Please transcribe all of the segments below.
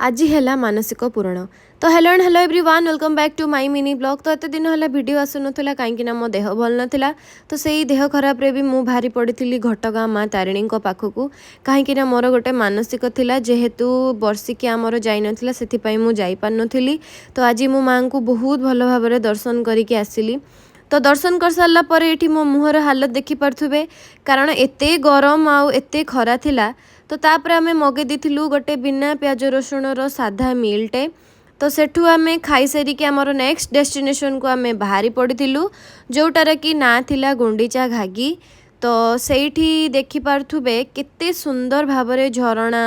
ଆଜି ହେଲା ମାନସିକ ପୂରଣ। ତ hello and hello everyone, welcome back to my mini vlog। ତ ଏତେ ଦିନ ହେଲା ଭିଡ଼ିଓ ଆସୁନଥିଲା, କାହିଁକି ନା ମୋ ଦେହ ଭଲ ନଥିଲା। ତ ସେଇ ଦେହ ଖରାପରେ ବି ମୁଁ ବାହାରି ପଡ଼ିଥିଲି ଘଟଗାଁ ମା ତାରିଣୀଙ୍କ ପାଖକୁ, କାହିଁକି ନା ମୋର ଗୋଟେ ମାନସିକ ଥିଲା। ଯେହେତୁ ବର୍ଷିକିଆ ଆମର ଯାଇନଥିଲା, ସେଥିପାଇଁ ମୁଁ ଯାଇପାରିନଥିଲି। ତ ଆଜି ମୁଁ ମାଆଙ୍କୁ ବହୁତ ଭଲ ଭାବରେ ଦର୍ଶନ କରିକି ଆସିଲି। ତ ଦର୍ଶନ କରିସାରିଲା ପରେ ଏଇଠି ମୋ ମୁହଁର ହାଲତ ଦେଖିପାରୁଥିବେ, କାରଣ ଏତେ ଗରମ ଆଉ ଏତେ ଖରା ଥିଲା। ତ ତାପରେ ଆମେ ମଗେଇ ଦେଇଥିଲୁ ଗୋଟେ ବିନା ପିଆଜ ରସୁଣର ସାଧା ମିଲ୍ଟେ। ତ ସେଠୁ ଆମେ ଖାଇସାରିକି ଆମର ନେକ୍ସଟ ଡେଷ୍ଟିନେସନକୁ ଆମେ ବାହାରି ପଡ଼ିଥିଲୁ, ଯେଉଁଟାର କି ନାଁ ଥିଲା ଗୁଣ୍ଡିଚା ଘାଗି। ତ ସେଇଠି ଦେଖିପାରୁଥିବେ କେତେ ସୁନ୍ଦର ଭାବରେ ଝରଣା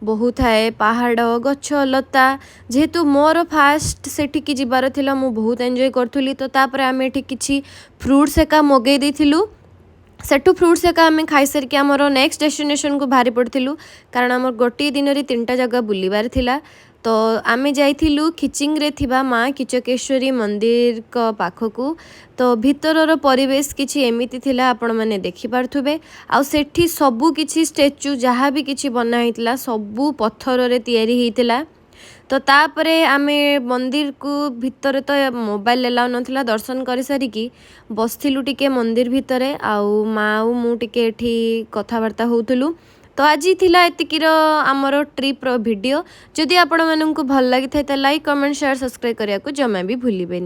ବହୁଥାଏ, ପାହାଡ଼, ଗଛ ଲତା। ଯେହେତୁ ମୋର ଫାଷ୍ଟ ସେଠିକି ଯିବାର ଥିଲା, ମୁଁ ବହୁତ ଏନ୍ଜୟ କରୁଥିଲି। ତ ତାପରେ ଆମେ ଏଠି କିଛି ଫ୍ରୁଟ୍ସ ଏକା ମଗେଇ ଦେଇଥିଲୁ। ସେଠୁ ଫ୍ରୁଟ୍ସ ଏକା ଆମେ ଖାଇସାରିକି ଆମର ନେକ୍ସଟ ଡେଷ୍ଟିନେସନକୁ ବାହାରି ପଡ଼ିଥିଲୁ, କାରଣ ଆମର ଗୋଟିଏ ଦିନରେ ତିନିଟା ଜାଗା ବୁଲିବାର ଥିଲା। ତ ଆମେ ଯାଇଥିଲୁ ଖିଚିଙ୍ଗରେ ଥିବା ମା କିଚକେଶ୍ୱରୀ ମନ୍ଦିରଙ୍କ ପାଖକୁ। ତ ଭିତରର ପରିବେଶ କିଛି ଏମିତି ଥିଲା, ଆପଣମାନେ ଦେଖିପାରୁଥିବେ। ଆଉ ସେଠି ସବୁ କିଛି ଷ୍ଟାଚୁ ଯାହା ବି କିଛି ବନା ହେଇଥିଲା, ସବୁ ପଥରରେ ତିଆରି ହେଇଥିଲା। ତ ତାପରେ ଆମେ ମନ୍ଦିରକୁ ଭିତରେ ତ ମୋବାଇଲ ଏଲାଉ ନଥିଲା। ଦର୍ଶନ କରିସାରିକି ବସିଥିଲୁ ଟିକେ ମନ୍ଦିର ଭିତରେ, ଆଉ ମା ଆଉ ମୁଁ ଟିକେ ଏଠି କଥାବାର୍ତ୍ତା ହେଉଥିଲୁ। ତ ଆଜି ଥିଲା ଏତିକିର ଆମର ଟ୍ରିପ୍ର ଭିଡ଼ିଓ। ଯଦି ଆପଣମାନଙ୍କୁ ଭଲ ଲାଗିଥାଏ, ତ ଲାଇକ୍, କମେଣ୍ଟ, ସେୟାର, ସବସ୍କ୍ରାଇବ୍ କରିବାକୁ ଜମା ବି ଭୁଲିବେନି।